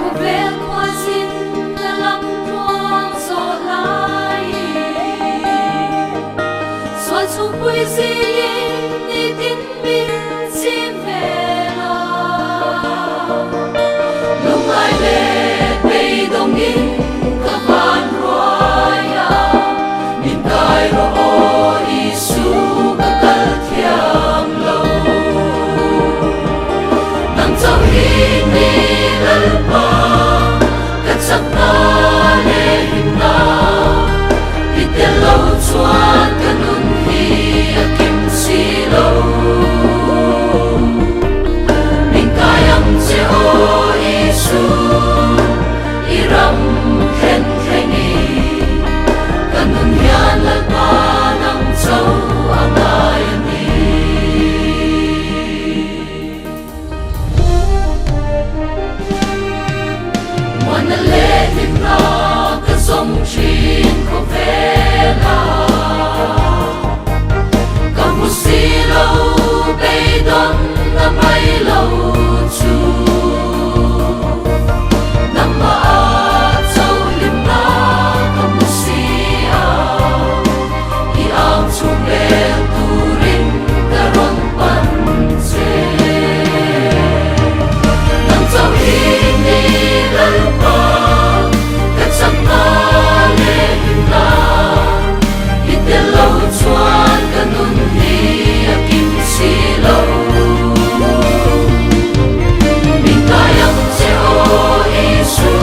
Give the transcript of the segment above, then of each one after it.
Khawvel khualzin na lam tluang zawh laiin Sual chhungpui zingin nitin min chim vel a. Lungngai leh beidawngin ka van ruai a, min kai rawh aw Isu ka kal thiam lo. Nang chauh hi ni Lalpa ka chakna leh hlimna, i tel lo chuan ka nun hi a kim si lo. Min kai ang che aw Isu, i ram thlen thleng i, ka nun hian Lalpa nang chauh a ngai a ni. Muana leh hlimna ka zawng thin khawvela, ka hmu si lo beidawn na mai lo chu. Nangmah ah chauh hlimna ka hmu si a, i ang chhung bel turin ka rawn pan che. Nang chauh hi ni Lalpa, ka chakna leh hlimna, i tel lo chuan ka nun hi a kim si lo. Min kai ang che aw Isu,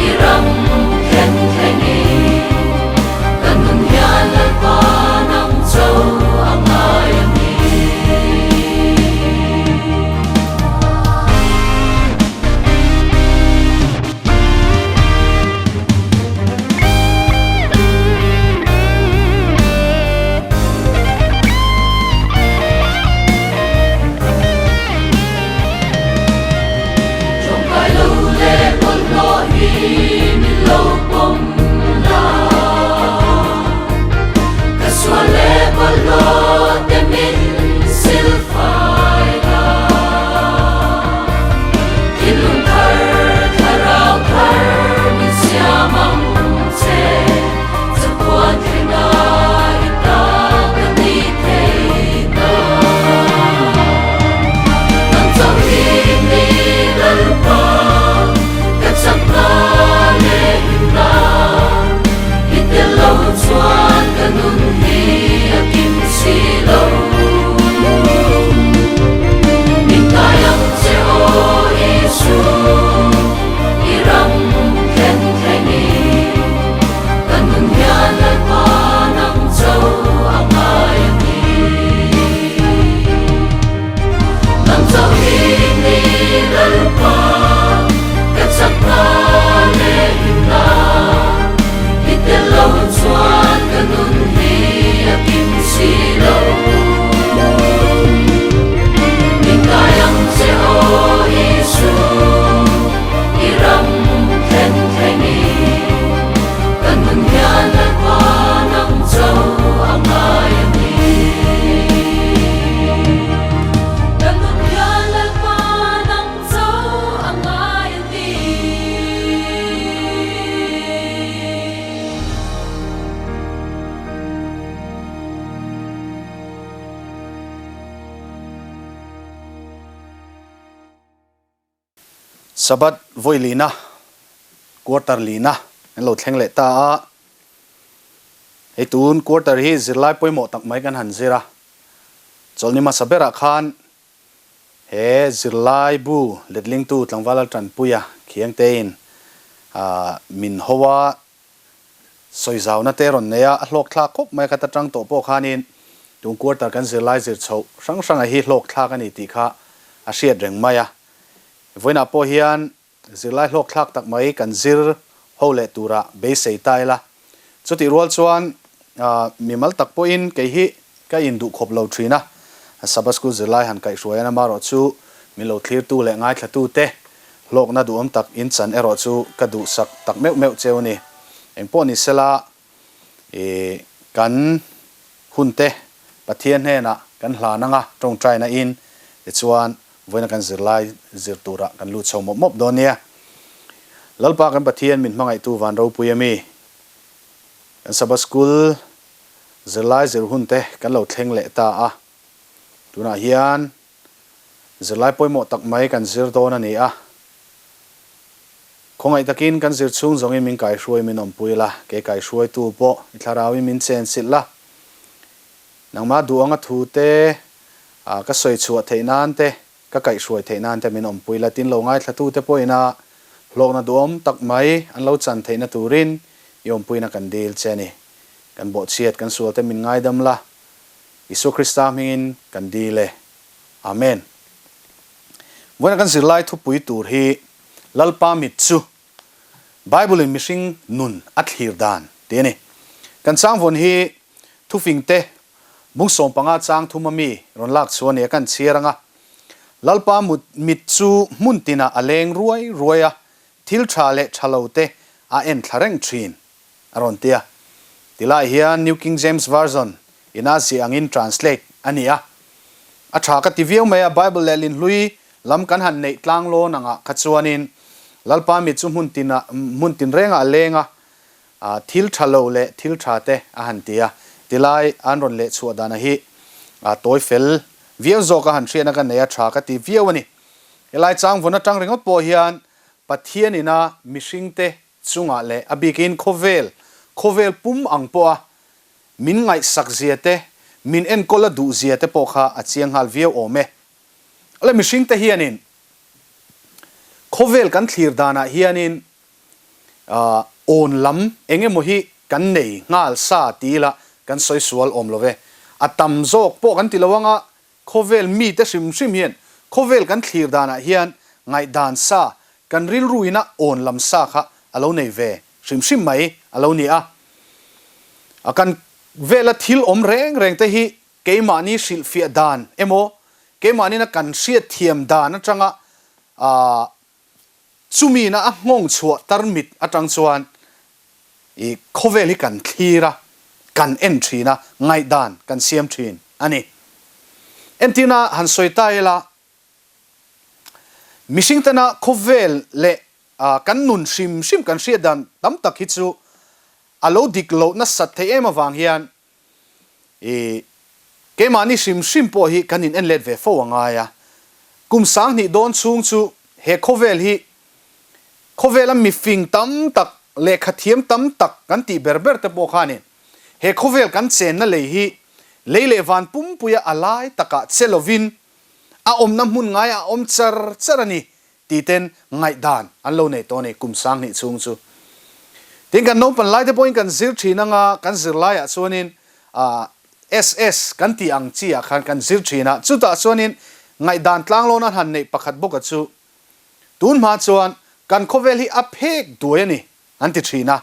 i ram thlen thleng i, ka nun hian Lalpa nang chauh a ngai a ni. Tawngtai lo leh bawlhhlawh hi min lo pawm la, ka sual leh bawlhhlawh te min sil fai la. Thinlung thar, thlarau thar min siam ang che, chakhuan thleng a i ta ka ni thei ta. Nang chauh hi ni Lalpa, ka chakna leh hlimna, i tel lo chuan ka nun hi a kim si lo. Min kai ang che aw Isu, i ram thlen thleng i, ka nun hian Lalpa nang chauh a ngai a ni. Nang chauh hi ni Lalpa, ka chakna leh hlimna, i tel lo chuan ka nun hi a kim si lo. Min kai ang che aw Isu, i ram thlen thleng i, ka nun hian Lalpa nang chauh a ngai a ni. Ka nun hian Lalpa nang chauh a ngai a ni. Sabbath vawi lina, quarter lina an lo thleng leh ta a. Hei tun quarter hi zirlai pawimawh tak mai kan han zir a. Chawlhni hmasa berah khan he zirlai bu letlingtu tlangval Laltanpuia Khiangtein min ho a, sawizauna te rawn nei a, a hlawk thlak khawp mai a, ka ta tang tawh pawh khanin tun quarter kan zirlai zir chhoh hrang hranga hi hlawk thlak a ni tih kha a hriat reng mai a. Vawiinah pawh hian zirlai hlawk thlak tak mai kan zir ho leh tura beisei ta ila. Chutih rual chuan mimal tak pawhin kei hi ka induh khawp lo thin a, Sabbath School zirlai han kaihhruai an amarawh chu min lo thlirtu leh ngaithlatute Hlawkna duhawm tak in chan erawh chu ka duhsak tak meuh meuh cheu a ni. Engpawh ni sela, i kan hunte Pathian hnenah kan hlan anga tawngtaina in, tichuan Vawiina kan zirlai zir turah kan lut chho mawp mawp dawn nia. Lalpa kan Pathian min hmangaihtu van ropui a mi? Kan Sabbath School zirlai zir hun te kan lo thleng leh ta a. Tunah hian zirlai pawimawh tak mai kan zir dawn a ni a. Khawngaih takin kan zir chhung zawngin min kaihruai min awmpui la, kei kaihruaitu pawh i thlarauin min chenchilh la. Nangmah duh anga thu te ka sawi chhuah theih nan te, ka kaihhruai theih nan te min awmpui la, tin lo ngaithla te pawhin a hlawkna duhawm tak mai an lo chan theihna turin i awmpuina kan dil che a ni. Kan bawhchhiat kan sual te min ngaidam la, Isua Krista hmingin kan dil e. Amen. Vawiina kan zirlai thupui tur hi Lalpa mit chu Bible in mihring nun a thlir dan tih a ni. Kan changvawn hi thufing te bung 15 chang thum a mi rawn lak chhuah a ni a, kan chhiar ang a. Lalpa mit chu hmun tinah a leng ruai ruai a, thil tha leh tha lo te a en thla reng thin a rawn ti a. Tilai hian New King James Version in a ziah angin translate a ni a. A tha ka ti viau mai a, Bible lehlin hlui lam kan han neih tlang lawn angah kha chuanin Lalpa mit chu hmun tinah, hmun tinrengah a leng a, thil tha lo leh thil tha te a han ti a. Tilai an rawn leh chhuah dana hi tawi fel viau zawk a han hriatna ka nei a, tha ka ti viau a ni. Helai changvawn atang ringawt pawh hian Pathian ina mihringte chungah leh a bikin khawvel, khawvel pum ang pawha min ngaihsak zia te, min enkawl a duh zia te pawh kha a chiang nghal viau awm e. Awle mihring te hianin khawvel kan thlir danah hianin awn lam eng emaw hi kan nei nghal sa ti ila kan sawi sual awm lo ve. A tam zawk pawh kan ti lo anga Khawvel mite hrim hrim hian khawvel kan thlir danah hian ngaihdan sa, kan rilruina awn lam sa kha a lo nei ve hrim hrim mai a lo ni a. A kan vela thil awm reng reng te hi keimahni hrilhfiah dan emaw, keimahniina kan hriatthiam dan atanga Chumina a nghawng chhuah tarmit atang chuan i khawvel hi kan thlir a, kan en thin a, ngaihdan kan siam thin a ni. Entirna han sawi ta ila, mihring tana khawvel leh kan nun hrim hrim kan hriat dan tam tak hi chu a lo dik loh nasat theih em avang hian I keimahni hrim hrim pawh hi kan in en let ve fo a ngai a. Kum 2000 dawn chhung chu he khawvel hi khawvela mifing tam tak, lehkha thiam tam tak kan tih ber ber te pawh khanin he khawvel kan chenna lei hi lei leh van pumpuia a lai takah che lovin a awmna hmun ngai a awm char char a ni Ti ten ngaihdan an lo nei tawh a ni kum 2000 chhung chu. Tin kan naupan lai te pawhin kan zir thin anga kan zir laiah chuanin SS kan tih ang chi ah khan kan zir thin a, chutah chuanin ngaihdan tlanglawn an han neih pakhat bawka chu tun hma chuan kan khawvel hi a phek duai a ni. An ti thin a.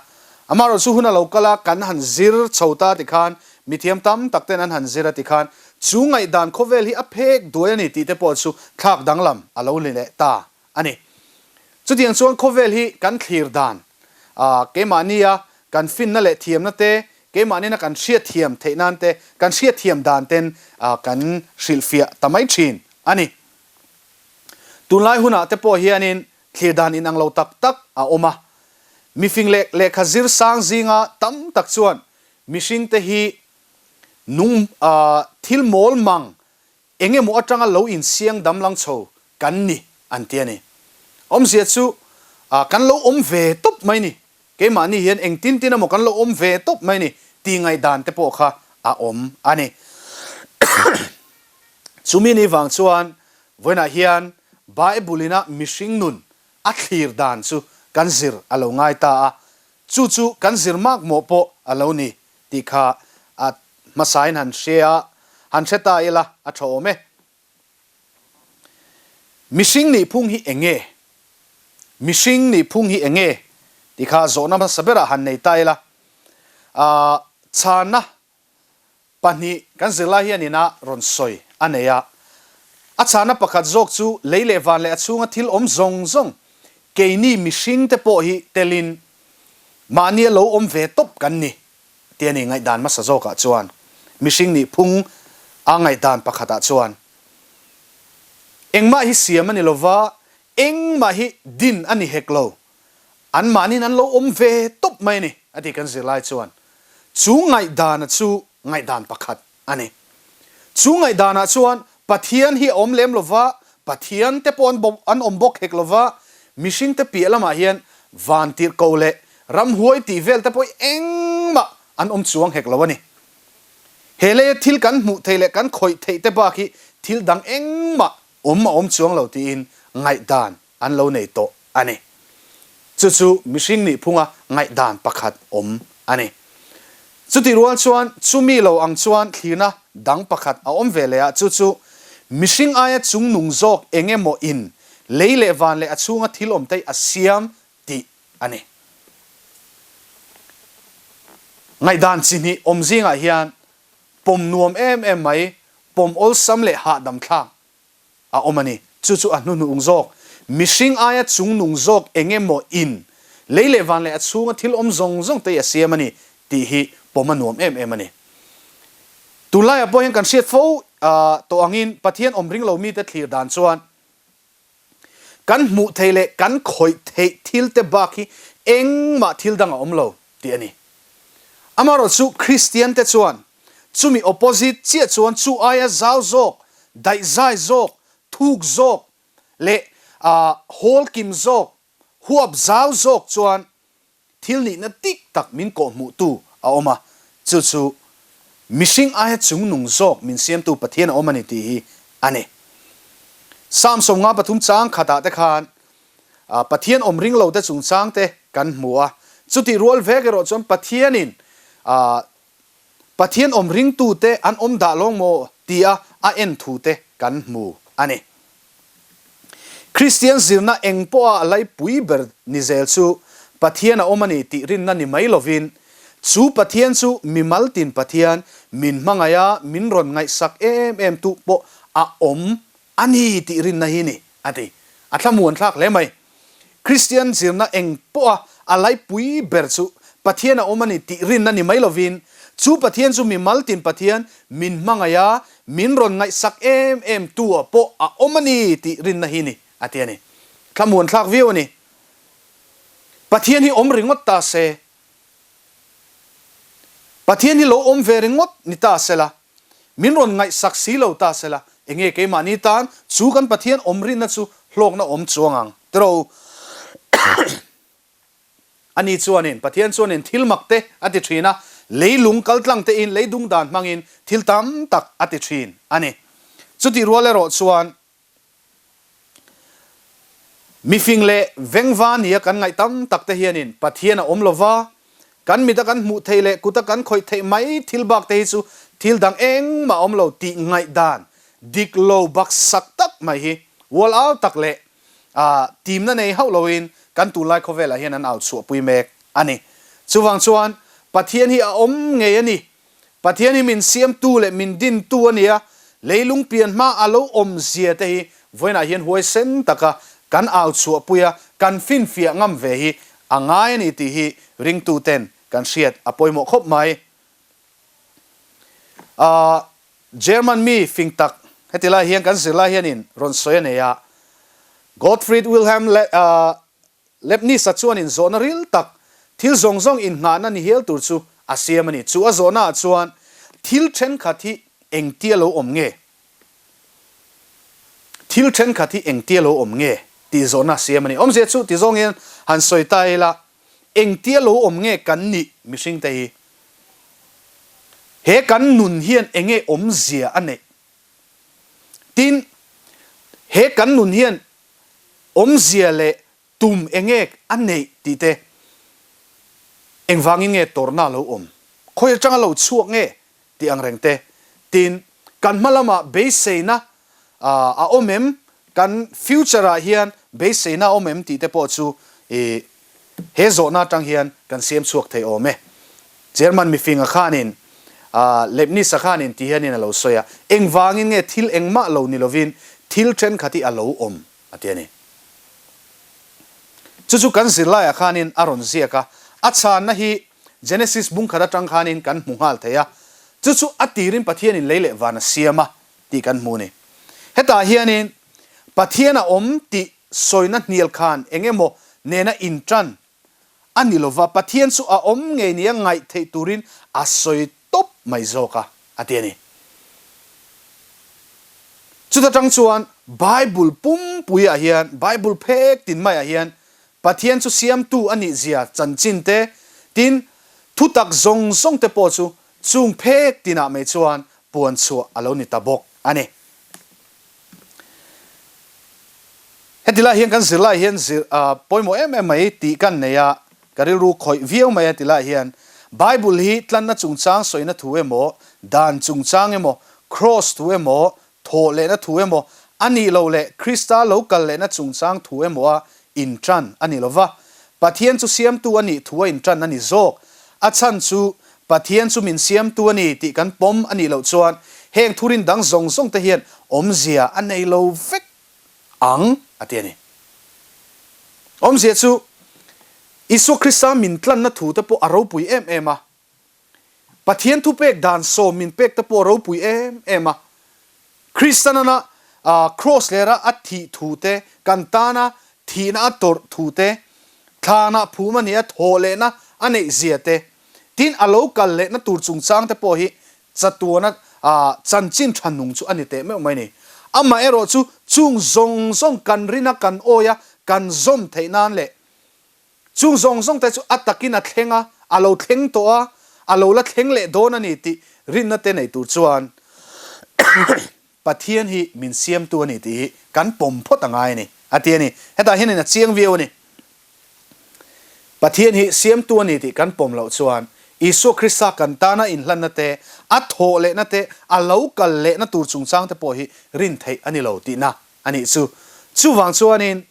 Amaherawh chu hun a lo kal a, kan han zir chho ta ti khan, mithiam tam tak ten an han zir a ti khan, chu ngaihdan khawvel hi a phek duai a ni tih te pawh chu thlak danglam a lo ni leh ta a ni. Chutiang chuan khawvel hi kan thlir dan, keimahnia kan finna leh thiamna te, keimahniina kan hriatthiam theih nan te, kan hriatthiam dan ten kan hrilhfiah ta mai thin a ni. Tunlai hunah te pawh hianin Thlir dan inang lo tak tak a awm a. Mifing leh lehkha zir sang zinga tam tak chuan mihringte hi nung thil mawl mang eng emaw atanga lo insiang damlang chho kan ni an ti a ni. Awmzia chu kan lo awm ve tawp mai ni, keimahni hian engtin tin emaw kan lo awm ve tawp mai ni tih ngaihdan te pawh kha a awm a ni. Chumi ni vang chuan Vawiinah hian Bible ina mihring nun a thlir dan chu kan zir a lo ngai ta a, chu chu kan zir makmawh pawh a lo ni tih kha a hmasain han hria han hre ta ila a tha awm e. Mihring nihphung hi eng nge? Mihring nihphung hi eng nge? tih kha zawhna hmasa berah han nei ta ila, a chhanna 2 kan zirlai hian ina rawn sawi a nei a. A chhana pakhat zawk chu lei leh van leh a chhunga thil awm zawng zawng, keini mihring te pawh hi telin mahnia lo awm ve tawp kan ni tih a ni ngaihdan hmasa zawkah chuan mihring nih phung a ngaihdan pakhatah chuan. Engmah hi siam a ni lova, engmah hi din a ni hek lo. Anmahniin an lo awm ve tawp mai a ni, a ti kan zirlai chuan. Chu ngaihdana chu ngaihdan pakhat a ni. Chu ngaihdanah chuan Pathian hi a awm lem lova, Pathian te pawh an awm bawk hek lova, mihringte piah lamah hian vantirhkoh leh ramhuai tih vel te pawh hi engmah an awm chuang hek lo a ni. He leia thil kan hmuh theih leh kan khawih theih te bak hi thil dang engmah awm a awm chuang lo tiin ngaihdan an lo nei tawh a ni. Chu chu mihring nih phunga ngaihdan pakhat awm a ni. Chutih rual chuan chumi lo ang chuan thlirna dang pakhat a awm ve leh a, chu chu mihring aia chungnung zawk eng emaw in lei leh van leh a chhunga thil awm te hi a siam tih a ni. Ngaihdan chi hnih awm zingah hian pawm nuam em em mai, pawm awlsam leh hahdam thlak a awm a ni. Chu chu a hnuhnung zawk, mihring aia chungnung zawk eng emaw in lei leh van leh a chhunga thil awm zawng zawng te hi a siam a ni tih hi pawm a nuam em em a ni. Tunlaiah pawh hian kan hriat fo tawh angin Pathian awm ring lo mite thlir dan chuan Kan hmuh theih leh kan khawih theih thil te bak hi engmah thil dang a awm lo tih a ni. Amaherawhchu Kristian te chuan chumi opposite chiah chuan chu aia zau zawk, daihzai zawk, thuk zawk leh hawl kim zawk, huap zau zawk chuan Thil nihna dik tak min kawhhmuhtu a awm a, chu chu mihring aia chungnung zawk min siamtu Pathian a awm a ni tih hi a ni. Psalm 53 chang khatah te khan Pathian awm ring lo te chungchang te kan hmu a, chutih rual vek erawh chuan Pathianin Pathian awm ringtute an awm dah lawng maw tia a en thu te kan hmu a ni. Kristian zirna eng pawha a laipui ber ni zel chu Pathian a awm a ni tih rinna ni mai lovin, chu Pathian chu mimal tin Pathian min hmangaih a, min rawn ngaihsak em em tu pawh a awm a ni tih rinna hi ni, a ti. A thlamuan thlak hle mai. Kristian zirna eng pawha a laipui ber chu Pathian a awm a ni tih rinna ni mai lovin, chu Pathian chu mimal tin Pathian min hmangaih a, min rawn ngaihsak em em tu ah pawh a awm a ni tih rinna hi ni, a ti a ni. Thlamuan thlak viau a ni. Pathian hi awm ringawt ta se, Pathian hi lo awm ve ringawt ni ta sela, Min rawn ngaihsak si lo ta sela, enge keimahni tan chu kan Pathian awm rinna chu hlawkna awm chuang ang tiro? Ani chuanin, Pathian chuanin thil mak te a ti thin a, leilung kaltlang tein leidung dan hmangin thil tam tak a ti thin a ni. Chutih rual erawh chuan, Mifing leh vengva nia kan ngaih tam tak te hianin Pathian a awm lova, kan mita kan hmuh theih leh kuta kan khawih theih mai thil bak te hi chu thil dang engmah a awm lo tih ngaihdan dik lo baksak tak mai hi ual au tak leh timna nei hauh loin kan tunlai khawvelah hian an au chhuahpui mek a ni. Chuvang chuan Pathian hi a awm ngei a ni. Pathian hi min siamtu leh min dintu a ni a, leilung pian hma a lo awm zia te hi vawiinah hian huaisen taka kan au chhuahpui a, kan finfiah ngam ve hi a ngai a ni tih hi ringtuten kan hriat a pawimawh khawp mai. Ahh German mi fing tak heti lai hian kan zirlai hianin rawn sawi a nei a, Gottfried Wilhelm Leibniz-a chuanin zawhna ril tak, thil zawng zawng innghahna ni hial tur chu a siam a ni. Chu a zawhnaah chuan thil thenkhat hi engtia lo awm nge? Thil thenkhat hi engtia lo awm nge? tih zawhna a siam a ni. Awmzia chu ti zawngin han sawi ta ila, engtia lo awm nge kan nih mihringte hi? He kan nun hian enge awmzia a neih? Tin, he kan nun hian awmzia leh tum enge a neih tih te, engvangin nge tawrhna a lo awm, khawi atanga lo chhuak nge tih ang reng te, tin, kan hma lamah beiseina a awm em, kan future ah hian beiseina a awm em tih te pawh chu i He zawhna atang hian kan siam chhuak thei awm e. German mifinga khanin Leibniz-a khanin ti hianin a lo sawi a, engvangin nge thil engmah lo ni lovin thil thenkhat hi a lo awm a ti a ni. Chu chu kan zirlaiah khanin a rawn ziak a, a chhanna hi Genesis bungkhat atang khanin kan hmu nghal thei a, chu chu a tirin Pathianin lei leh van a siam a tih kan hmu a ni. Hetah hianin. Pathian a awm tih sawina hnial khan eng emaw nena intan a ni lova, Pathian chu a awm ngei nia ngaih theih turin a sawi tawp mai zawk a, a ti a ni. Chuta tang chuan Bible pumpuiah hian, Bible phek tin maiah hian Pathian chu siamtu a nih zia chanchin te, tin, thutak zawng zawng te pawh chu chung phek tinah mai chuan puan chhuah a lo ni ta bawk a ni. Heti lai hian kan zirlai hian zir pawimawh em em mai tih kan nei a, ka rilru khawih viau mai a ti lai hian Bible hi tlanna chungchang sawina thu emaw, dan chungchang emaw, Kraws thu emaw, thawh lehna thu emaw, a nih loh leh Krista lo kal lehna chungchang thu emaw a intan a ni lo va. Pathian chu siamtu a nih thu a intan a ni zawk. A chhan chu Pathian chu min siamtu a ni tih kan pawm a nih loh chuan heng thurin dang zawng zawng te hian awmzia a nei lo vek ang a ti a ni. Awmzia chu Isua Krista min tlanna thu te pawh a ropui em em a, Pathian thupek dan sawm min pek te pawh a ropui em em a, Kristanana Kraws lera a thih thu te, kan tana thihna a tawrh thu te, thlanah phum a nih a thawh lehna a neih zia te, tin a lo kal lehna tur chungchang te pawh hi chatuana chanchin tha nung chu a ni teh meuh mai ni. Amaherawh chu chung zawng zawng kan rina kan awi a, kan zawm theih nan leh Chung zawng zawng te chu a takin a thleng a, a lo thleng tawh a, a lo la thleng leh dawn a ni tih rinna te nei tur chuan Pathian hi min siamtu a ni tih hi kan pawm phawt a ngai a ni, a ti a ni. Hetah hianin a chiang viau a ni. Pathian hi siamtu a ni tih kan pawm loh chuan Isua Krista kan tana inhlanna te, a thawh lehna te, a lo kal lehna tur chungchang te pawh hi rin theih a ni lo tihna a nih chu. Chuvang chuanin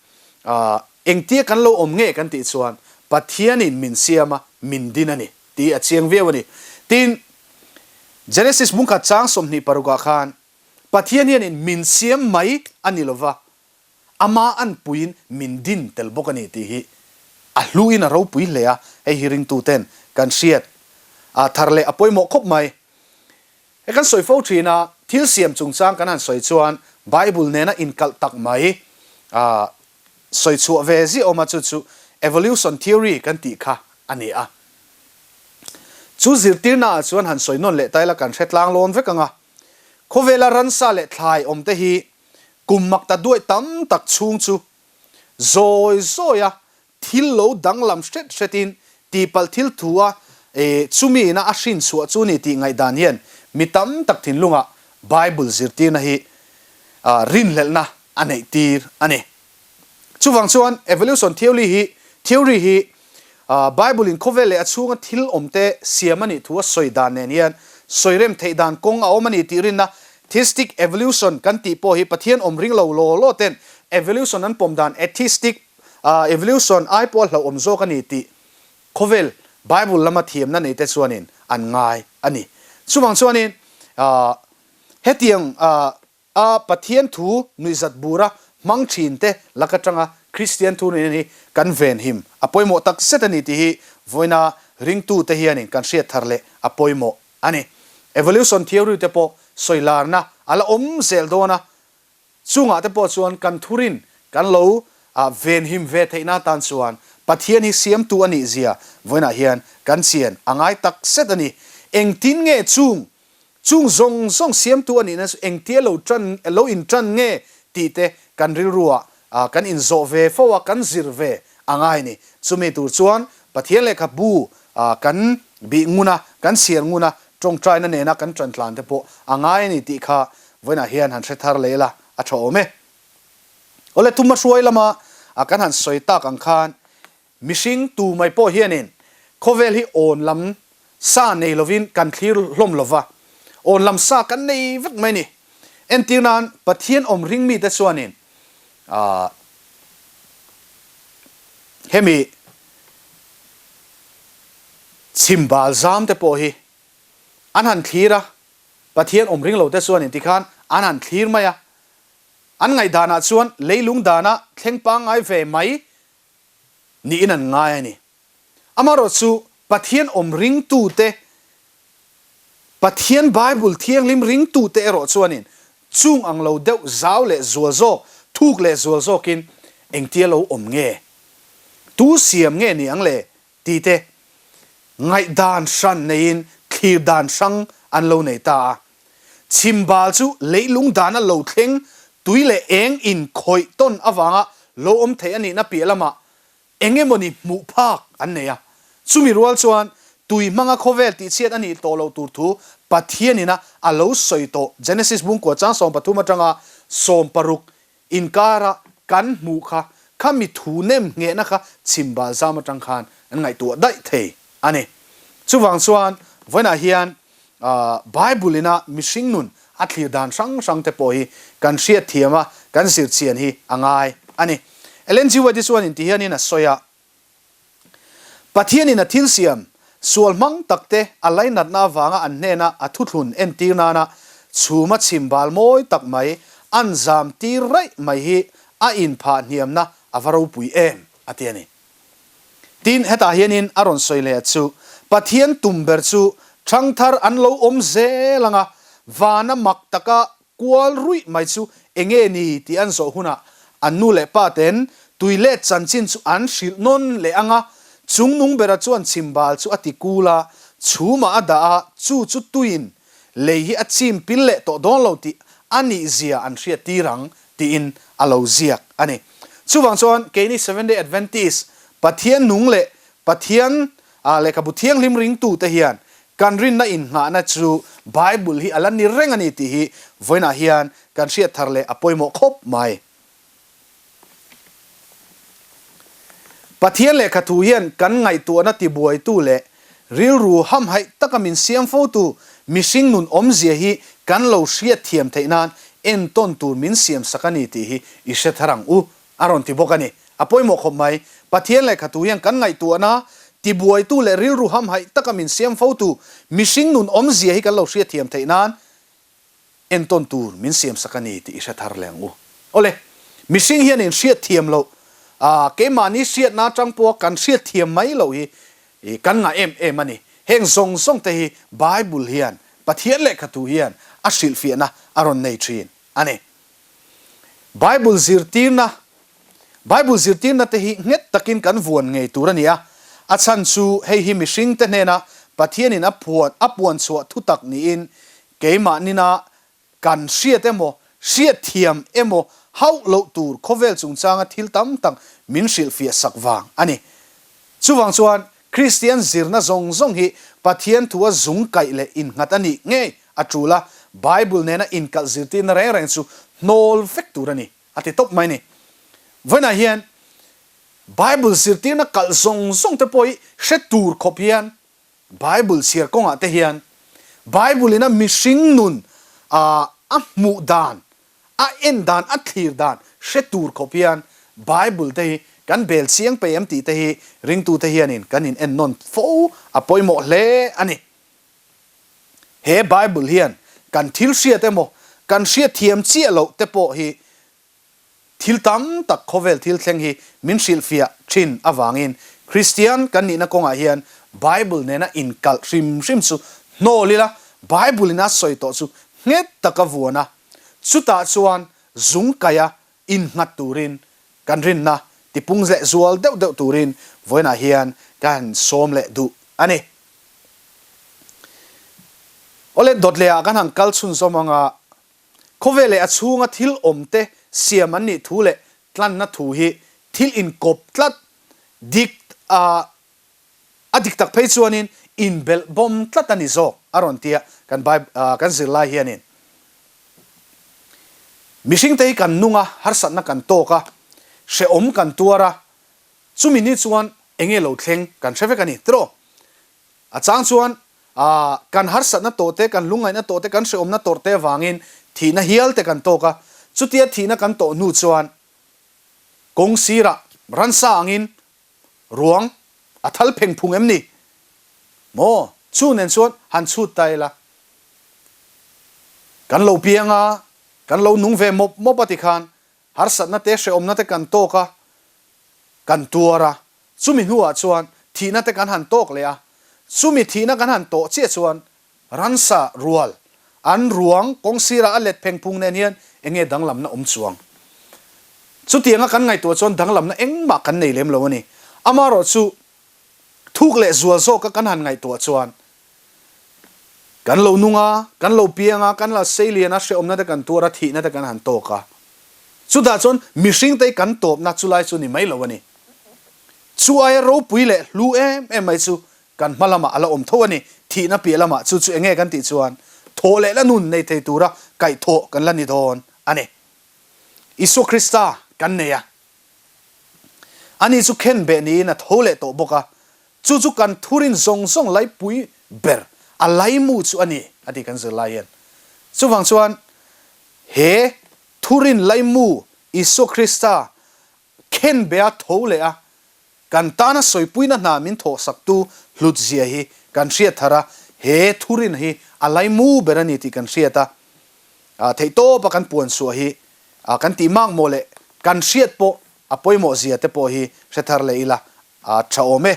Engtia kan lo awm nge kan tih chuan Pathianin min siam a, min din a ni tih a chiang viau a ni. Tin, Genesis bungkhat chang 26 ah khan Pathian hianin min siam mai a ni lova, ama anpuiin min din tel bawk a ni tih hi a hluin a ropui hle a, hei hi ringtuten kan hriat a thar leh a pawimawh khawp mai. He kan sawi fo thin a, thil siam chungchang kan han sawi chuan Bible nena inkalh tak mai a sawi chhuah ve ziah awm a, chu chu Evolution Theory kan tih kha a ni a. Chu zirtirna ah chuan han sawi nawn leh ta ila kan hre tlang lawn vek ang a. Khawvela ransa leh thlai awm te hi kum mak ta duai tam tak chhung chu zawi zawi a Thil lo danglam hret hretin tihpalh thil thu a chumi ina a hrin chhuah chu ni tih ngaihdan hian mi tam tak thinlungah Bible zirtirna hi rinhlelhna a neih tir a ni. Chuvang chuan evolution theory hi theory hi Bible in khawvel leh a chhunga thil awmte siam a nih thu a sawi dan nen hian sawi rem theih dan kawng a awm a ni tih rinna theistic evolution kan tih pawh hi Pathian awm ring lo law law ten evolution an pawm dan atheistic Evolution ai pawh a hlauhawm zawk a ni tih khawvel Bible lama thiamna neite chuanin an ngai a ni. Chuvang chuanin hetiang a Pathian thu nuihzat bura hmang thinte lak atanga Kristian thu nen hi kan venhim a pawimawh tak zet a ni tih hi vawiina ringtute hianin kan hriat thar leh a pawimawh a ni. Evolution theory te pawh sawilarna a la awm zel dawn a, Chungah te pawh chuan kan thurin kan lo venhim ve theihna atan chuan Pathian hi siamtu a nih zia vawiinah hian kan chian a ngai tak zet a ni. Engtin nge chung chung zawng zawng siamtu a nihna chu engtia lo tan lo intan nge tih te kan rilruah kan inzawh ve fo a, kan zir ve a ngai a ni. Chumi tur chuan Pathian lehkhabu kan bih ngun a, kan chhiar ngun a, tawngtaina nena kan tantlan te pawh a ngai a ni tih kha vawiinah hian han hre thar leh ila a tha awm e. Awle thuma hruai lama kan han sawi tak ang khan mihring tu mai pawh hianin khawvel hi awn lam sa nei lovin kan thlir hlawm lova, awn lam sa kan nei vek mai a ni. Entir nan Pathian awm ring mite chuanin hemi chhimbal zam te pawh hi an han thlir a, Pathian awm ring lo te chuan in tikhan an han thlir mai a, an ngaihdanah chuan leilung dana thleng pangngai ve mai niin an ngai a ni. Amaherawh chu Pathian awm ringtute, Pathian Bible thianghlim ringtute erawh chuanin chung ang lo deuh zau leh zual zawk thuk leh zual zawkin engtia lo awm nge? Tu siam nge ni ang le? Tih te ngaihdan hran neiin thlir dan hrang an lo nei ta a. Chhimbal chu leilung dana lo thleng tui leh eng inkhawih tawn avanga lo awm thei a nihna piah lamah Eng emawni hmuh phak an nei a, chumi rual chuan tui hmanga khawvel tihchhiat a nih tawh loh tur thu Pathianina a lo sawi tawh Genesis bungkua chang 13 atanga 16 inkara kan hmuh kha khami thu nem nghehna kha chhimbal zam atang khan an ngaihtuah daih thei a ni. Chuvang chuan vawiinah hian Bible ina mihring nun a thlir dan hrang hrang te pawh hi kan hriat thiam a, kan zir chian hi a ngai a ni. Ellen G. White hi chuan inti hianin a sawi a, Pathianin a thil siam sual hmang tak te a lainatna avanga an hnena a thuthlun entir nana chhuma chhim bal mawi tak mai an zam tir raih mai hi a inphah hniamna a va ropui em a ti a ni. Tin, hetah hianin a rawn sawi leh chu, Pathian tum ber chu ṭhangthar an lo awm zel ang a, vana mak taka kual ruih mai chu enge ni tih an zawh hunah an nu leh pa ten tui let chanchin chu an hrilh nawn leh ang a, chungnung bera chuan chhimbal chu a ti kul a, chhumah a dah a, chu chu tuiin lei hi a chim pil leh tawh dawn lo tih a nihzia an hriat tir ang tiin a lo ziak a ni. Chuvang chuan keini Seventh Day Adventist, Pathian nung leh Pathian lehkhabu thianghlim ringtute hian kan rinna innghahna chu Bible hi a la ni reng a ni tih hi vawiinah hian kan hriat thar leh a pawimawh khawp mai. Pathian lehkhathu hian kan ngaihtuahna tibuaitu leh rilru hamhaih taka min siam fotu mihring nun awmzia hi kan lo hriat thiam theih nan entawn tur min siam sak a ni tih hi i hre thar ang u, a rawn ti bawk a ni. A pawimawh khawp mai. Pathian lehkhathu hian kan ngaihtuahna tibuaitu leh rilru hamhaih taka min siam fotu mihring nun awmzia hi kan lo hriat thiam theih nan entawn tur min siam sak a ni tih i hre thar leh ang u. Awle, mihring hian in hriat thiam loh, ah, keimahni hriatna atang pawha kan hriat thiam mai loh hi kan ngah em em a ni. Heng zawng zawng te hi Bible hian, Pathian lehkhathu hian a hrilhfiahna a rawn nei thin a ni. Bible zirtirna, Bible zirtirna te hi nghet takin kan vuan ngei tur a ni a, a chhan chu hei hi mihringte hnena Pathianin a phuan a puan chhuah thutak niin Keimah nina kan hriat emaw, hriat thiam emaw hauh loh tur khawvel chungchanga thil tam tak min hrilhfiah sak vang a ni. Chuvang chuan Kristian zirna zawng zawng hi Pathian thua zung kaih leh innghat a nih ngei a tul a, Bible nena inkalh zirtirna reng reng chu hnawl vek tur a ni, a ti tawp mai ni. Vawiinah hian Bible zirtirna kalh zawng zawng te pawh hi hre tur khawp hian Bible chhiar kawngah te hian Bible in a mihring nun a a hmuh dan, a en dan, a thlir dan hre tur khawp hian Bible te hi kan bel chiang pei em tih te hi ringtute hianin kan in en nawn fo a pawimawh hle a ni. He Bible hian kan thil hriat emaw kan hriat thiam chiah loh te pawh hi Thil tam tak khawvel thil thleng hi min hrilhfiah thin avangin Kristian kan nihna kawngah hian Bible nena inkalh hrim hrim chu hnawl ila, Bible in a sawi tawh chu nghet taka vuan a, chutah chuan zung kaia innghat turin kan rinna tipung leh zual deuh deuh turin vawiinah hian ka han sawm leh duh a ni. Awle dawt lehah kan han kal chhunzawm anga Khawvel leh a chhunga thil awmte siam an nih thu leh tlanna thu hi thil inkawp tlat dik a, a dik tak phei chuanin inbelh bawm tlat a ni zawk a rawn tia kan Bible kan zirlai hianin mihringte hi kan nung a, harsatna kan tawk a, hrehawm kan tuar a, chumi ni chuan enge lo thleng kan hre vek a ni tiraw? A chang chuan kan harsatna tawh te, kan lungngaihna tawh te, kan hrehawmna tawrh te avangin thihna hial te kan tawk a. Chutia thihna kan tawh hnu chuan kawng sirah ransa angin ruang a thal pheng phung em ni? Maw? Chu nen chuan han chhut ta ila. Kan lo piang a, kan lo nung ve mawp mawp a tikhan harsatna te, hrehawmna te kan tawk a, kan tuar a. Chumi hnuah chuan thihna te kan han tawk leh a, chumi thihna kan han tawh chiah chuan ransa rual, an ruang kawng sirah a let pheng phung nen hian enge danglamna awm chuang? Chutianga kan ngaihtuah chuan danglamna engmah kan nei lem lo a ni. Amaherawhchu, thuk leh zual zawka kan han ngaihtuah chuan kan lo nung a, kan lo piang a, kan la seilian a, hrehawmna te kan tuar a, thihna te kan han tawk a. Chutah chuan mihringte hi kan tawpna chulai chu ni mai lo a ni. Chu aia ropui leh hlu em em mai chu kan hma lamah a la awm tho a ni. Thihna piah lamah chu chu enge kan tih chuan thawh leh la nun nei thei tura kaihthawh kan la ni dawn a ni. Isua Krista kan nei a. Ani chu khenbeh niin a tho leh tawh bawk a, chu chu kan thurin zawng zawng laipui ber, a laimu chu a ni, a ti kan zirlai hian. Chuvang chuan he thurin laimu Isua Krista khenbeh a tho leh a, kan tana sawipuina hna min thawhsaktu hlutzia hi kan hriat thar a, he thurin hi a laimu ber a ni tih kan hriat a, theihtawpa kan puanchhuah hi kan tih mak maw leh kan hriat pawh a pawimawh zia te pawh hi hre thar leh ila a tha awm e.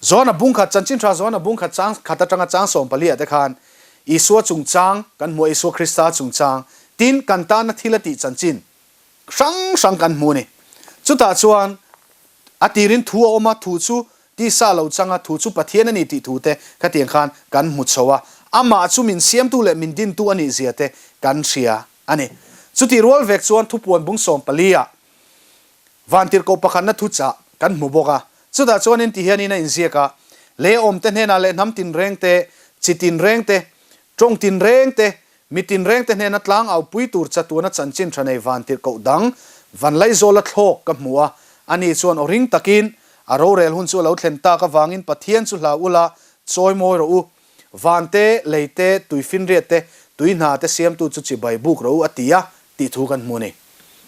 Johana bungkhat chanchin tha Johana bungkhat chang khat atanga chang 14 ah te khan Isua chungchang kan hmu a, Isua Krista chungchang tin kan tana thil a tih chanchin hrang hrang kan hmu a ni. Chutah chuan a tirin thu a awm a, thu chu tisa lo chang a, thu chu Pathian a ni tih thu te khatiang khan kan hmu chho a, amah chu min siamtu leh min dintu a nih zia te kan hria a ni. Chutih rual vek chuan thupuan bung 14 ah vantirhkoh pakhatna thuchah kan hmu bawk a, chutah chuanin ti hianin a inziak a, Lei awmte hnenah leh hnam tinreng te, chi tinreng te, tawng tinreng te, Mi tinrengte hnena tlang aupui tur chatuana chanchin tha nei vantirhkoh dang Vanlaizawla thlawk ka hmu a, ani chuan aw ring takin, A rorel hun chu a lo thlen tak avangin Pathian chu hlau ula, chawi mawi rawh u. Van te, lei te, tui finriat te, tui hna te siamtu chu chibai buk rawh u a ti a, tih thu kan hmu a ni.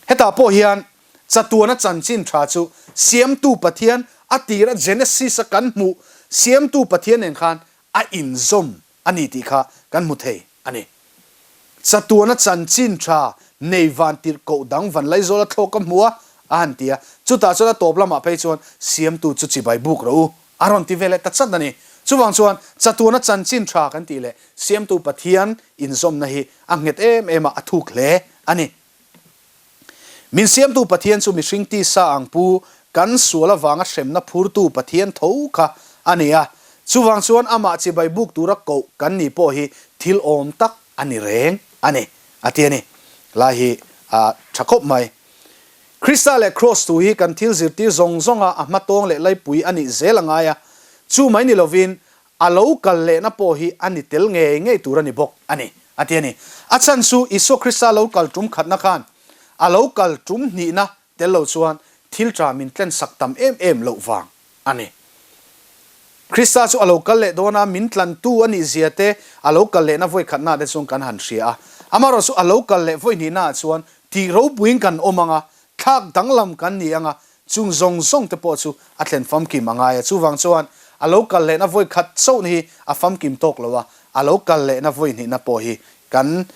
Hetah pawh hian chatuana chanchin tha chu siamtu Pathian a tira Genesis-a kan hmuh siamtu Pathian nen khan a inzawm a ni tih kha kan hmu thei a ni. Chatuana chanchin tha nei van tirhkoh dang van Laizawla thlawk ka hmu a, a han ti a. Chutah chuan a tawp lamah phei chuan siamtu chu chibai buk rawh u, a rawn ti ve leh ta chat a ni. Chuvang chuan chatuana chanchin tha kan tih leh siamtu Pathian inzawmna hi a nghet em em a, a thuk hle a ni. Min siamtu Pathian chu mihring tisa ang pu, kan sual avanga hremna phurtu Pathian tho kha a ni a. Chuvang chuan amah chibai buk tura koh kan ni pawh hi thil awm tak a ni reng a ni, a ti a ni. Lai hi a tha khawp mai. Krista leh Kraws thu hi kan thil zirtir zawng zawnga a hmatawng leh laipui a nih zel a ngai a, chu mai ni lovin A lo kal lehna pawh hi a ni tel ngei ngei tur a ni bawk a ni, a ti a ni. A chhan chu Isua Krista lo kal tum khatna khan a lo kal tum hnihna tel lo chuan thil tha min tlensak tam em em loh vang a ni. Krista chu a lo kal leh dawn a, min tlantu a nih zia te a lo kal lehna vawi khatnaah te chuan kan han hria a. Amaherawhchu a lo kal leh vawi hnihnaah chuan tih ropuiin kan awm ang a, Thlak danglam kan ni anga chung zawng zawng te pawh chu a thlen famkim a ngai a, chuvang chuan a lo kal lehna vawi khat chauhna hi a famkim tawk lo a, a lo kal lehna vawi hnihna pawh hi kan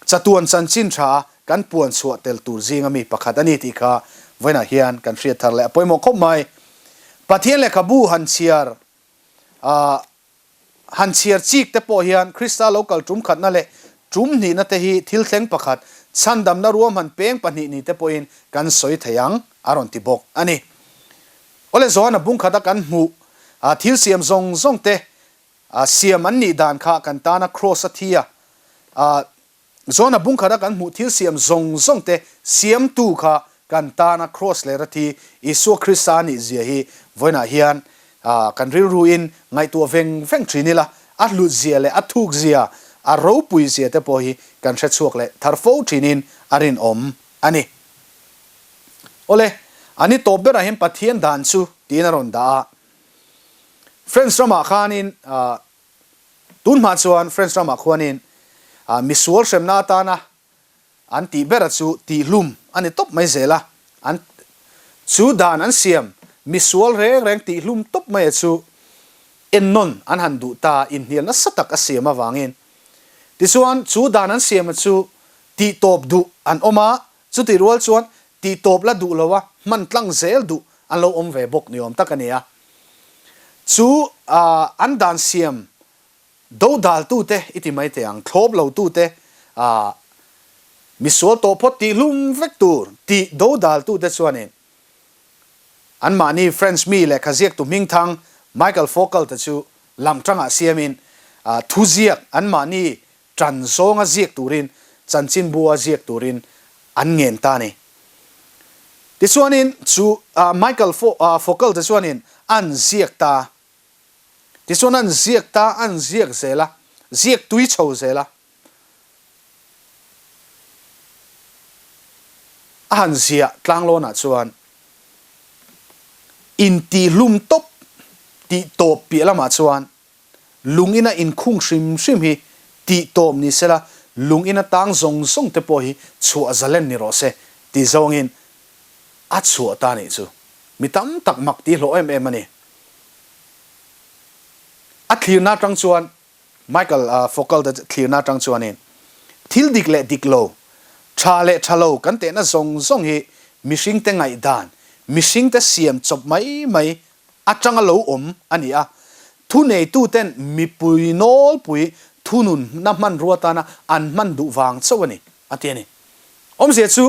chatuan chanchin tha a kan puan chhuah tel tur zinga mi pakhat a ni tih kha vawiinah hian kan hriat thar leh a pawimawh khawp mai. Pathian lehkhabu han chhiar Han chhiar chik te pawh hian Krista lo kal tum khatna leh tum hnihna te hi thil thleng pakhat, chhandamna ruahman peng pahnih ni te pawhin kan sawi thei ang, a rawn ti bawk a ni. Awle Johana bungkhata kan hmuh thil siam zawng zawng te siam an nih dan kha kan tana kraws a thi a, John-a bungkhata kan hmuh thil siam zawng zawng te siamtu kha kan tana kraws leh rathi Isua Krista a nih zia hi vawiinah hian kan rilruin ngaihtuah veng veng thin ila, a hlut zia leh a thuk zia, a ropui zia te pawh hi kan hre chhuak leh thar fo thinin a rinawm a ni. Awle, a ni tawp berah hian Pathian dan chu tiin a rawn dah a. French ramah khanin Tun hma chuan French ramah khuanin misual hremna atana an tih bera chu tihhlum a ni tawp mai zel a, an chu dan an siam misual reng reng tihhlum tawp maia chu ennawn an han duh ta inhnial nasa tak a siam avangin. Tichuan chu dan an siama chu tihtawp duh an awm a, chutih rual chuan tihtawp la duh loa hman tlang zel duh an lo awm ve bawk ni awm tak a ni a. Chu an dan siam dodaltute i ti mai teh ang, thlawp lotute. Misual tawh phawt tih hlum vek tur tih dodaltute chuanin anmahni French mi lehkha ziaktu hmingthang Michael Foucault-a chu lamtangah siamin thuziak anmahni ṭan zawnga ziak turin chanchinbua ziak turin an ngen ta a ni. Tichuanin chu Michael Foucault-a chuanin an ziak ta. Tichuan an ziak ta, an ziak zel a, ziak tui chho zel a. A han ziah tlanglawnah chuan intihlum tawp tih tawp piah lamah chuan lung ina inkhung hrim hrim hi tih tawp ni sela lung ina tang zawng zawng te pawh hi chhuah zalen ni rawh se tih zawngin a chhuah ta nih chu mi tam tak mak tih hlawh em em a ni. A thlirna atang chuan Michael Foucault-a thlirna atang chuanin thil dik leh dik lo, tha leh tha lo kan tehna zawng zawng hi mihringte ngaihdan, mihringte siam chawp mai mai atanga lo awm a ni a. Thuneituten mipui nawlpui thununna hmanrua tana an hman duh vang chauh a ni, a ti a ni. Awmzia chu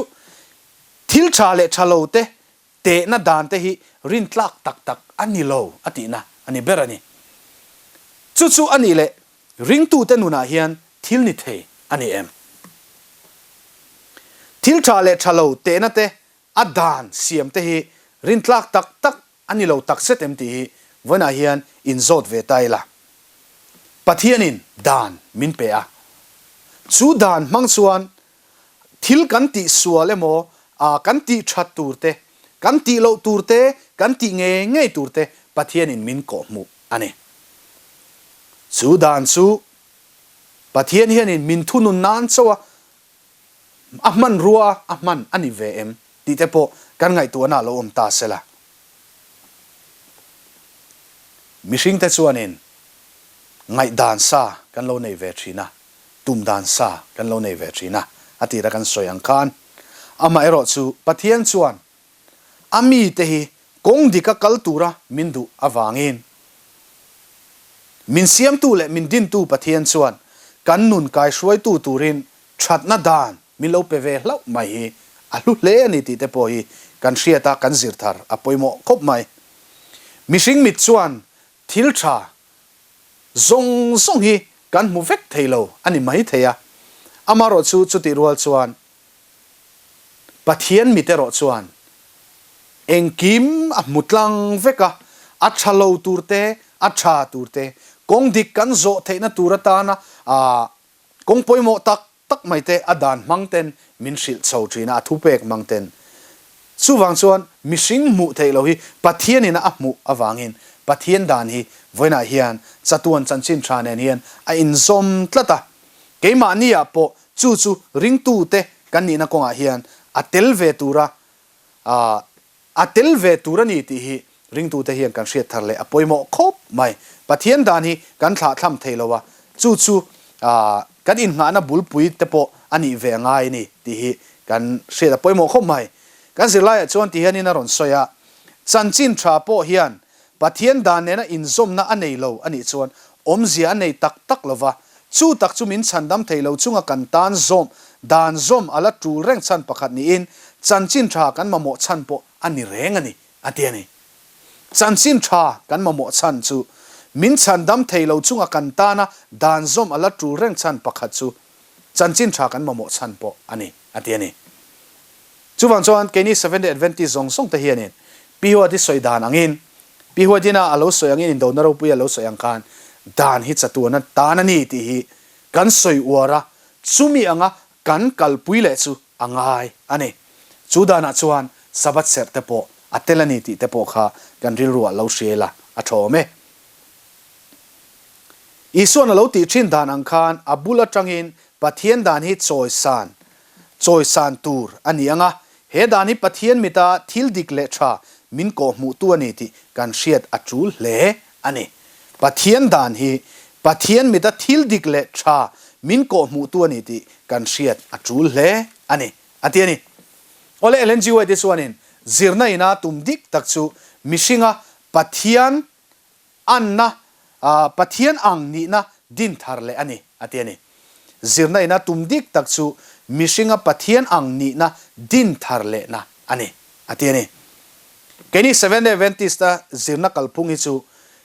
thil tha leh tha lo te Tehna dan te hi rintlak tak tak a ni lo a tihna a ni ber a ni. Chu chu a nih leh ringtute nunah hian thil ni thei a ni em? Thil tha leh tha lo tehna te a dan siam te hi rintlak tak tak a ni lo tak zet em tih hi vawiinah hian inzawt ve ta ila. Pathianin dan min pe a, chu dan hmang chuan Thil kan tih sual emaw, kan tih that tur te, kan tih loh tur te, kan tih ngei ngei tur te Pathianin min kawhhmuh a ni. Chu dan chu Pathian hianin min thunun nan chauh a, a hmanrua a hman a ni ve em tih te pawh kan ngaihtuahna a lo awm ta sela. Mihringte chuanin ngaihdan sa kan lo nei ve thin a. tum dan sa kan lo nei ve thin a, a tira kan sawi ang khan. Amaherawh chu Pathian chuan a mite hi kawng dika kal tura min duh avangin min siamtu leh min dintu Pathian chuan kan nun kaihruaitu turin thatna dan min lo pe ve hlauh mai hi a hlu hle a ni tih te pawh hi kan hriat a, kan zir thar a pawimawh khawp mai. Mihring mit chuan thil tha Zawng zawng hi kan hmu vek thei lo a ni mai thei a, amaherawh chu chutih rual chuan Pathian mit erawh chuan engkim a hmu tlang vek a, a tha lo tur te, a tha tur te, kawng dik kan zawh theihna tur atana kawng pawimawh tak tak mai te a dan hmang ten min hrilh chho thin a, a thupek hmang ten. Chuvang chuan mihring hmuh theih loh hi Pathian in a hmuh avangin Pathian dan hi vawiinah hian chatuan chanchin tha nen hian a inzawm tlat a. Keimahni ah pawh chu chu ringtute kan nihna kawngah hian a tel ve tura A tel ve tur a ni tih hi ringtute hian kan hriat thar leh a pawimawh khawp mai. Pathian dan hi kan thlahthlam thei lo a, chu chu kan innghahna bulpui te pawh a nih ve a ngai a ni tih hi kan hriat a pawimawh khawp mai. Kan zirlaiah chuan ti hianin a rawn sawi a, chanchin tha pawh hian Pathian dan nena inzawmna a nei lo a nih chuan awmzia a nei tak tak lo va, chu tak chu min chhandam thei lo chunga kan tan zawm dan zawm a la tul reng chhan pakhat niin chanchin tha kan mamawh chhan pawh a ni reng a ni, a ti a ni. Chanchin tha kan mamawh chhan chu min chhandam thei lo chunga kan tana dan zawm a la tul reng chhan pakhat chu chanchin tha kan mamawh chhan pawh a ni, a ti a ni. Chuvang chuan keini Seventh Day Adventist zawng zawng te hianin Pi Huati sawi dan angin, Pi Huatina a lo sawi angin Indona ropui a lo sawi ang khan dan hi chatuana tan a ni tih hi kan sawi uar a, chumi anga kan kalpui leh chu a ngai a ni. Chu danah chuan Sabbath serh te pawh a tel a ni tih te pawh kha kan rilruah lo hria ila a tha awm e. Isuan a lo tih thin dan ang khan a bul atangin Pathian dan hi chawisan chawisan tur a ni ang a, he dan hi Pathian mita thil dik leh tha min kawhhmuhtu a ni tih kan hriat a tul hle a ni. Pathian dan hi Pathian mita thil dik leh tha min kawhhmuhtu a ni tih kan hriat a tul hle a ni, a ti a ni. Awle Ellen G. White-i chuanin zirna ina tum dik tak chu mihringa Pathian Anna, Pathian ang nihna din thar leh a ni, a ti a ni. Zirna ina tum dik tak chu mihringa Pathian ang nihna din thar lehna a ni, a ti a ni. Keini Seventh-day Adventist-a zirna kalphung hi chu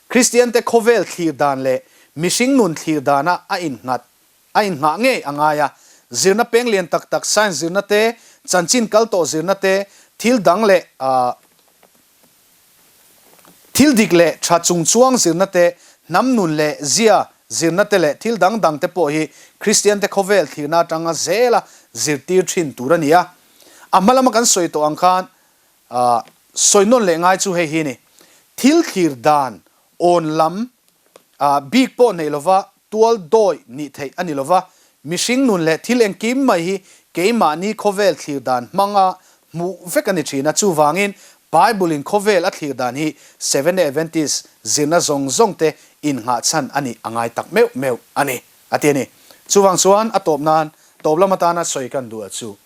Kristiante khawvel thlir dan leh mihring nun thlir dana a innghat a inngah ngei a ngai a. Zirna peng lian tak tak, science zirna te, chanchin kal tawh zirna te, thil dang leh thil dik leh tha chungchuang zirna te, hnam nun leh zia zirna te leh thil dang dang te pawh hi Kristiante khawvel thlirna atanga zela zirtir thin tur a ni a. A hma lama kan sawi tawh ang khan sawi nawn leh ngai chu hei hi a ni. Thil thlir dan awn lam bik pawh nei lova tual dawi nih theih a ni lova, mihring nun leh thil engkim mai hi keimahni khawvel thlir dan hmanga hmuh vek a ni thin a, chuvangin Bible-in khawvel a thlir dan hi Seventh-day Adventist zirna zawng zawng te innghah chhan a nih a ngai tak meuh meuh a ni, a ti a ni. Chuvang chuan a tawp nan, tawp lam atana sawi kan duh a chu,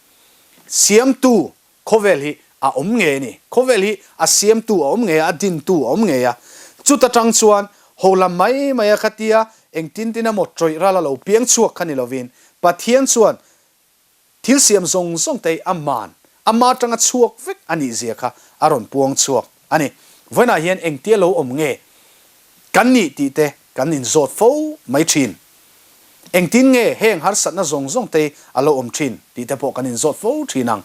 Siamtu Khawvel hi a awm ngei a ni. Khawvel hi a siamtu a awm ngei a, a dintu a awm ngei a. Chuta tang chuan ho lam mai mai a khatia engtin tin emaw tawih ral a lo piang chhuak kha ni lovin Pathian chuan thil siam zawng zawng te hi a man, ama tanga chhuak vek a nih zia kha a rawn puang chhuak a ni. Vawiinah hian engtia lo awm nge kan nih tih te kan inzawt fo mai thin. Engtin nge heng harsatna zawng zawng te a lo awm thin tih te pawh kan inzawt fo thin ang.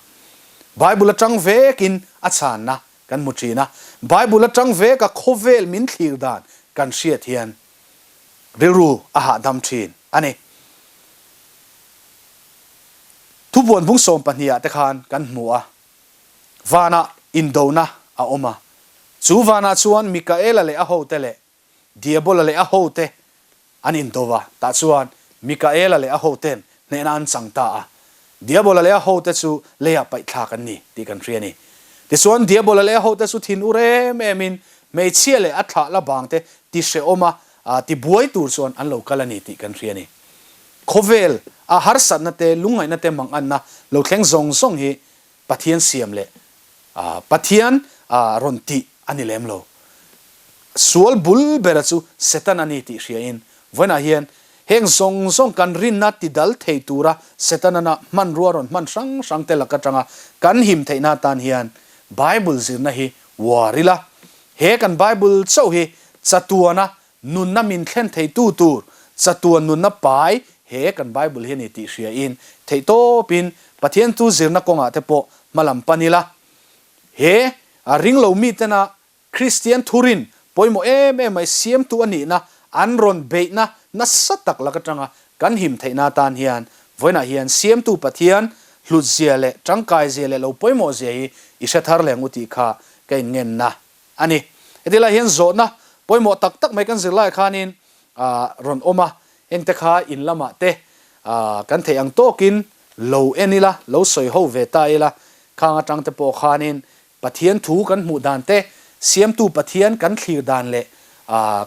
Bible atang vekin a chhanna kan hmu thin a, Bible atang veka khawvel min thlir dan kan hriat hian rilru a hahdam thin a ni. Thubuan bung 12 ah te khan kan hmu a, vanah indona a awm a, chu vanah chuan Mikaela leh a hote leh Diabola leh a hote an indo va, tah chuan Mikaela leh a hoten hnehna an chang ta a. Diabola leh a hote chu leiah paihthlak an ni tih kan hria a ni. Tichuan, Diabola leh a hote chu thin ur em emin hmeichhia leh a thlah la bangte ti hrehawma tibuai tur chuan an lo kal a ni tih kan hria a ni. Khawvel a harsatna te, lungngaihna te manganna lo thleng zawng zawng hi Pathian siam leh Pathian rawn tih a ni lem lo. Sual bul bera chu Satan a ni tih hriain vawiinah hian heng zawng zawng kan rinna ti dal thei tura Setanana hmanrua rawn hman hrang hrang te lak atanga kan him theihna atan hian Bible zirna hi uar ila. He kan Bible chauh hi chatuana Nunna min thlen theitu tur chatuan nunna pai he kan Bible hi a ni tih hriain theihtawpin Pathian chu zirna kawngah te pawh hma lam pan ila. He a ringlo mitena Kristian thurin pawimawh em em mai siamtu a nihna an rawn beihna nasa tak lak atanga kan him theihna atan hian vawiinah hian siamtu Pathian hlutzia leh tangkaizia leh lo pawimawhzia hi i hre thar leh ang u tih kha ka inngenna a ni. Heti lai hian zawhna pawimawh tak tak mai kan zir lai khanin rawn awm a, hengte kha in lamah te kan theih ang tawkin lo en ila, lo sawi ho ve ta ila, khang atang te pawh khanin Pathian thu kan hmuh dan te, siamtu Pathian kan thlir dan leh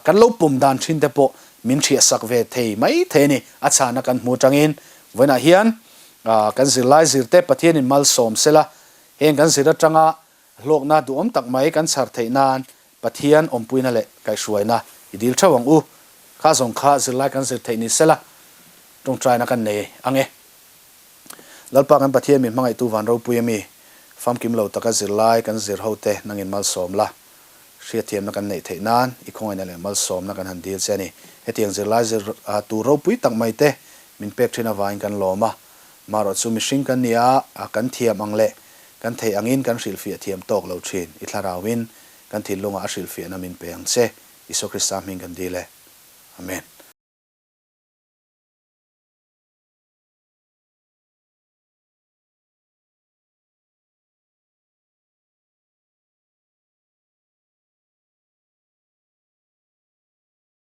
kan lo pawm dan thin te pawh min hriahsak ve thei mai thei a ni. A chhana kan hmu atangin vawiinah hian kan zirlai zirte Pathianin malsawm sela, heng kan zir atanga Hlawkna duhawm tak mai kan chhar theih nan Pathian awmpuina leh kaihhruaina i dil theuh ang u. Kha zawng kha zirlai kan zir theih ni sela tawngtaina kan nei ang e. Lalpa kan Pathian min hmangaihtu van ropui a mi, famkim lo taka zirlai kan zir ho te nangin malsawm la, hriatthiamna kan neih theih nan i khawngaihna leh malsawmna kan han dil che a ni. Hetiang zirlai zir tur ropui tak mai te min pek thin avangin kan lawm a, marawh chu mihring kan ni a, kan thiam ang leh Kan theih angin kan hrilhfiah thiam tawk lo thin. I thlarauin kan thinlungah a hrilhfiahna min pe ang che. Isua Krista hming kan dil e. Amen.